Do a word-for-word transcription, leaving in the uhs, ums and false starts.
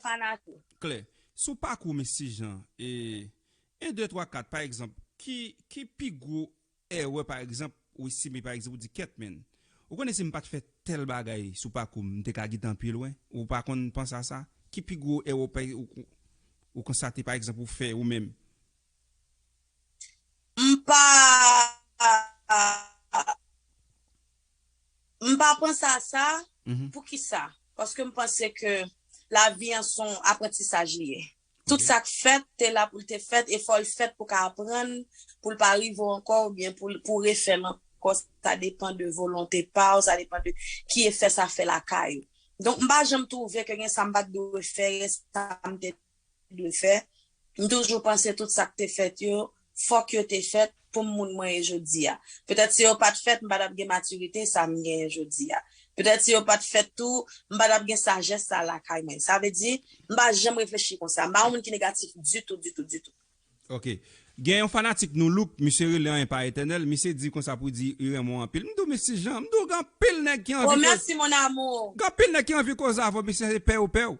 fanatik. Klè. Sou pakou Mesye Jan, e, en, de, twa, kat, pa egzanp, ki, ki pi gwo erè, pa egzanp, ou estime, pa egzanp, ou di, kèt, men, ou konnen si m pa t fè tèl bagay sou pakou m, m te ka gentan pi lwen? Ou pa konn panse a sa? Ki pi gwo erè ou, ou, ou konstate, pa egzanp, ou fè ou menm? M pa, m pa panse a sa. Poukisa? Paske m panse ke lavi an se yon aprantisaj li ye. Tout sa k fèt te la pou l te fèt, e fò l fèt pou ka aprann, pou l pa rive ankò, oubyen pou, pou refè l ankò. Sa depann de volonte pa w, sa depann de ki efè sa fè lakay ou. Donk, m pa janm twouve ke gen sa m pa t dwe fè, gen sa m te dwe fè. M toujou panse tout sa k te fèt yo, fòk yo te fèt pou m moun mwen ye jodi a. Petèt si yo pa t fèt, m pa t ap gen matirite sa m genyen jodi a. Petèt si yo pa t fèt tou, m pa t ap gen sajès sa lakay mwen. Sa vle di, m pa janm reflechi konsa. M pa yon moun ki negatif ditou, ditou, ditou. Ok. Gen yon fanatik nou, Louk, misye rele Anyen pa etènèl, misye di konsa pou di li renmen w anpil. M di w, Mesye Jan, m di w, gen anpil nèg ki Oh, anvi koze, merci, mon amour. Gen anpil nèg ki anvi koze avè w, mesye, se pè ou pè w.